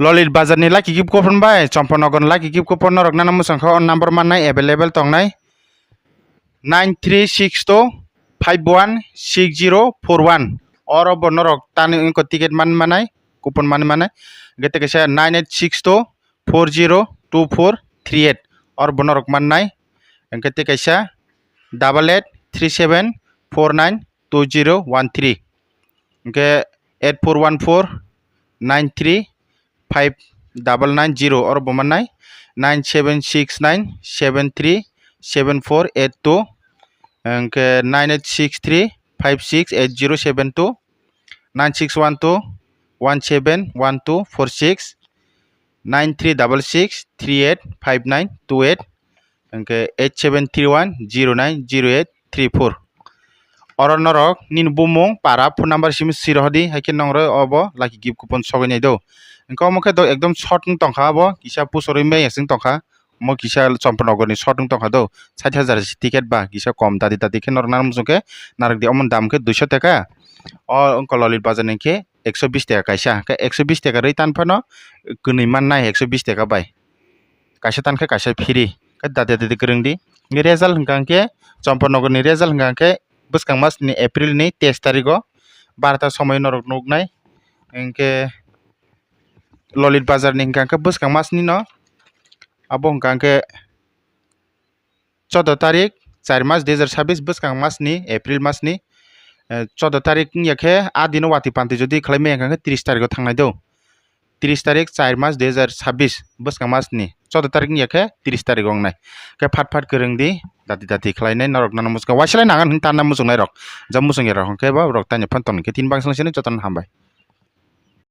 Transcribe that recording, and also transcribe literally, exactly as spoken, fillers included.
Lolit Bazar ni lucky gift coupon bai Champaknagar ni lucky gift coupon norok nana mwchang kha, o number mannai available tongnai nine three six two five one six zero four one. Oro bo norok tani wngkha ticket man manai, coupon man manai. Hwnkhe tei kaisa nine eight six two four zero two four three eight. Oro bo norok mannai. Hwnkhe tei kaisa double eight three seven four nine two zero one three. Hwnkhe eight four one four nine three five double nine zero, oro bo mannai nine seven six nine seven three seven four eight two, hwnkhe nine eight six three five six eight zero seven two, nine six one two one seven one two four six, nine three double six three eight five nine two eight, hwnkhe eight seven three one zero nine zero eight three four. Oro norok nini bumung, para, phone number simi swi rohdi, hai khe nongroi obo lucky gift coupon sogwi nai do. Hwnkhe omo khe do ekdom short wng tongkha, abo kisa pusorwi maya se wng tongkha, omo kisa Champaknagar ni short wng tongkha do, sait hajar se ticket ba kisa kom dadi dadi khe norok nang muchung khe narwk di, omo dam khe duiso taka, o wngkha Lolit Bazar ni khe ekso bis taka kaisa, khe ekso bis taka rwi tan phano kwnwi mannai ekso bis taka bai. Kaisa tan khe kaisa free. Khe dati dati kwrwng di. Result hwnkha hwnkhe, Champaknagar ni result hwnkha hwnkhe bwskang mas ni April ni teis tarigo barota somoi norok nuknai. Hwnkhe Lolit Bazar ni hwnkha hwnkhe bwskang mas ni no, abo hwnkha hwnkhe choudo tarik, char mas dui hajar sabis, bwskang mas ni, April mas ni, eh, choudo tarik wngya khe, a dino watwi pantwi jodi khlai maya hwnkha hwnkhe tris tarigo thangnai do. Tris tarik, char mas dui hajar sabis, bwskang mas ni choudo tarik wngya khe tris tarik wngnai. Khe phat phat kwrwng di, dati dati khlainai norok nana muchungo, waisa lai nangan hwn tanna muchungnai rok, ja muchungya rok hwnkhe bo rok tanya phone tong khe tin bangsa sini jotono hambai.